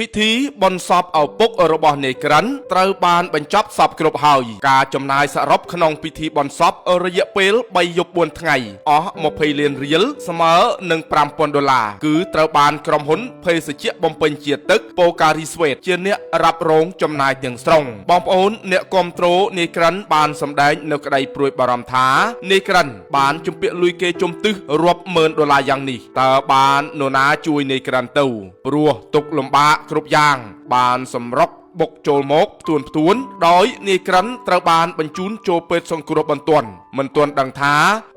ពិធីបុណ្យសពឪពុករបស់នាយក្រិនត្រូវបានបញ្ចប់សពគ្រប់ហើយការចំណាយសរុបក្នុងពិធីបុណ្យសពរយៈពេល3យប់4ថ្ងៃអស់20លានរៀលស្មើនឹង5000ដុល្លារគឺត្រូវបានក្រុមហ៊ុនភេសជ្ជៈបំពេញជាតិទឹកប៉ូការីស្វេតជាអ្នករ៉ាប់រងចំណាយទាំងស្រុងបងប្អូនអ្នកគ្រប់ត្រូលនាយក្រិនបានសម្ដែងនៅក្តីព្រួយបារម្ភថានាយក្រិនបានជំពាក់លុយគេជំទឹះរាប់ម៉ឺនដុល្លារយ៉ាងនេះតើបាននរណាជួយនាយក្រិនទៅព្រោះទុកលំបាកគ្រប់យ៉ាង បានសម្រុកបុកចូលមកផ្ទួនផ្ទួនដោយនាយក្រិនត្រូវបានបញ្ជូនចូលពេទ្យសង្គ្រោះបន្ទាន់មិនទាន់ដឹងថា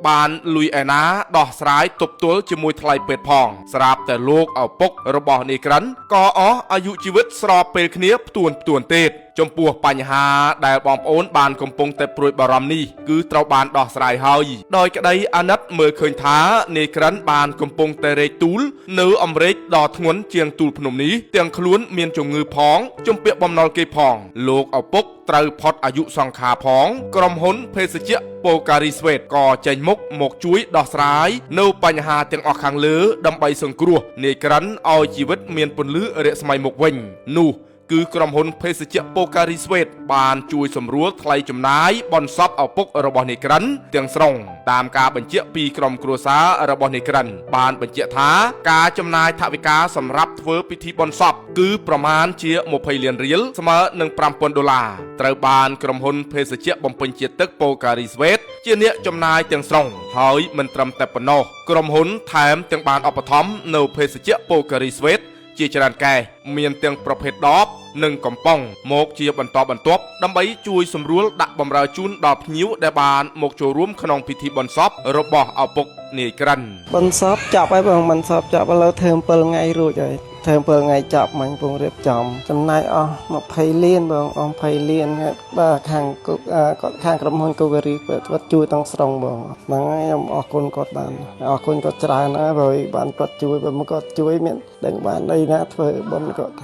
បានលុយឯណាដោះស្រាយទប់ទល់ជាមួយថ្លៃពេទ្យផងស្រាប់តែលោកឪពុករបស់នាយក្រិនក៏អស់អាយុជីវិតស្របពេលគ្នាផ្ទួនផ្ទួនទៀតចំពោះបញ្ហាដែលបងប្អូនបានកំពុងតែព្រួយបារម្ភនេះគឺត្រូវបានដោះស្រាយហើយដោយក្តីអាណិតមើលឃើញថានាយក្រិនបានកំពុងតែរែកទូលនៅអមេរិកដ៏ធ្ងន់ជាងទូលភ្នំនេះទាំងខ្លួនមានជំងឺផងជំពាក់បំណុលគេផងលោកឪពុកត្រូវផុតអាយុសង្ខារផងក្រុមហ៊ុនភេសជ្ជៈប៉ូការីស្វេតក៏ចេញមុខមកជួយដោះស្រាយនៅបញ្ហាទាំងអស់ខាងលើដើម្បីសង្គ្រោះនាយក្រិនឲ្យជីវិតមានពន្លឺរស្មីមកវិញនោះគឺក្រុមហ៊ុនភេសជ្ជៈប៉ូការីស្វេតបានជួយសម្រួលថ្លៃចំណាយបន់សពឪពុករបស់នាយក្រិនទាំងស្រុងតាមការបញ្ជាក់ពីក្រុមគ្រួសាររបស់នាយក្រិនបានបញ្ជាក់ថាការចំណាយថវិកាសម្រាប់ធ្វើពិធីបន់សពគឺប្រមាណជា20លានរៀលស្មើនឹង5000ដុល្លារត្រូវបានក្រុមហ៊ុនភេសជ្ជៈបំពេញជាតិទឹកប៉ូការីស្វេតជាអ្នកចំណាយទាំងស្រុងហើយមិនត្រឹមតែប៉ុណ្ណោះក្រុមហ៊ុនថែមទាំងបានឧបត្ថម្ភនៅភេសជ្ជៈប៉ូការីស្វេត ជាច្រើនកែសមានទាំងប្រភេទដបនិងកំប៉ុងមកជាបន្តបន្ទាប់ដើម្បីជួយសម្រួលដាក់បម្រើជូនដល់ភ្ញៀវដែលបានមកចូលរួមក្នុងពិធីបុណ្យសពរបស់ឪពុកនាយក្រិន បន្សពចាប់ហើយបងបន្សពចាប់ឥឡូវធ្វើ7ថ្ងៃរួចហើយធ្វើ7ថ្ងៃចាប់មិញពងរៀបចំចំណាយអស់20លានបងអស់20លានហើយបាទខាងគុកអឺគាត់ខាងក្រុមហ៊ុនកូការីគាត់ជួយទាំងស្រុងបងហ្នឹងហើយខ្ញុំអរគុណគាត់បានអរគុណគាត់ច្រើនណាស់ព្រោះបានគាត់ជួយបើមិនគាត់ជួយមានដឹងបានអីណាធ្វើបុណ្យគាត់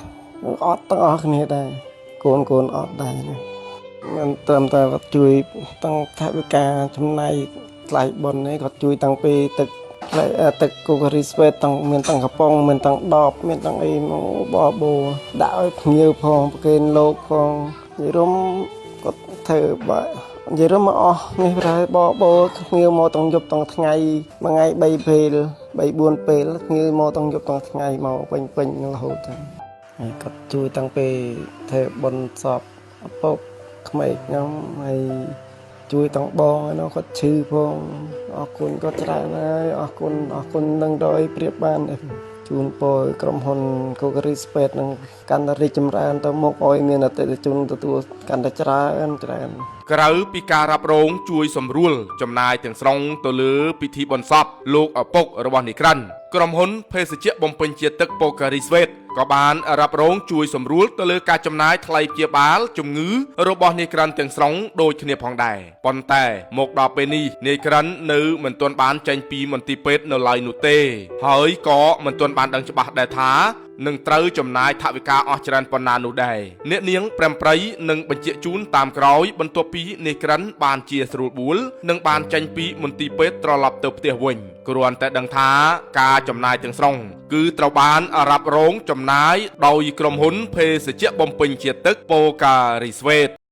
អត់ទាំងអស់គ្នាដែរកូនកូនអត់ដែរណាមិនត្រឹមតែគាត់ជួយទាំងថវិកាចំណាយថ្លៃបុណ្យនេះគាត់ជួយតាំងពីទឹក ផ្លែទឹកកូការីស្វេតទាំងមានទាំងកំប៉ុងមានទាំងដបមានទាំងអីមកបបោដាក់ឲ្យភ្ញៀវផងប្រគេនលោកផងនិយាយរួមគាត់ធ្វើបើនិយាយរួមមកអស់នេះប្រហែលបបោភ្ញៀវមកទាំងយប់ទាំងថ្ងៃមួយថ្ងៃ3ពេល3 4ពេលភ្ញៀវមកទាំងយប់ទាំងថ្ងៃមកពេញពេញរហូតចឹងហើយគាត់ជួយតាំងពីធ្វើបុណ្យសពឪពុកក្មេកខ្ញុំហើយជួយទាំងបងឯនោះគាត់ឈឺផងអរគុណគាត់ច្រើនហើយអរគុណអរគុណនឹងដោយប្រៀបបានដែរជូនពរឲ្យក្រុមហ៊ុនកូការីស្ពេតនឹងកាន់តែរីកចម្រើនទៅមុខឲ្យមានអតិថិជនទទួលកាន់តែច្រើនច្រើន ក្រៅពីការរ៉ាប់រងជួយសម្រួលចំណាយទាំងស្រុងទៅលើពិធីបុណ្យសពលោកឪពុករបស់នាយក្រិនក្រុមហ៊ុនភេសជ្ជៈបំពេញជាតិទឹកប៉ូការីស្វេតក៏បានរ៉ាប់រងជួយសម្រួលទៅលើការចំណាយថ្លៃព្យាបាលជំងឺរបស់នាយក្រិនទាំងស្រុងដូចគ្នាផងដែរប៉ុន្តែមកដល់ពេលនេះនាយក្រិននៅមិនទាន់បានចេញពីមន្ទីរពេទ្យនៅឡើយនោះទេហើយក៏មិនទាន់បានដឹងច្បាស់ដែរថានឹងត្រូវចំណាយថវិកាអស់ច្រើនប៉ុណ្ណានោះដែរអ្នកនាងប្រែមប្រៃនឹងបញ្ជាក់ជូនតាមក្រោយបន្ទាប់ពីនាយក្រិនបានជាស្រួលបួលនិងបានចេញពីមន្ទីរពេទ្យត្រឡប់ទៅផ្ទះវិញគ្រាន់តែដឹងថាការចំណាយទាំងស្រុងគឺត្រូវបានរ៉ាប់រងចំណាយដោយក្រុមហ៊ុនភេសជ្ជៈបំពេញជាតិទឹកប៉ូការីស្វេត។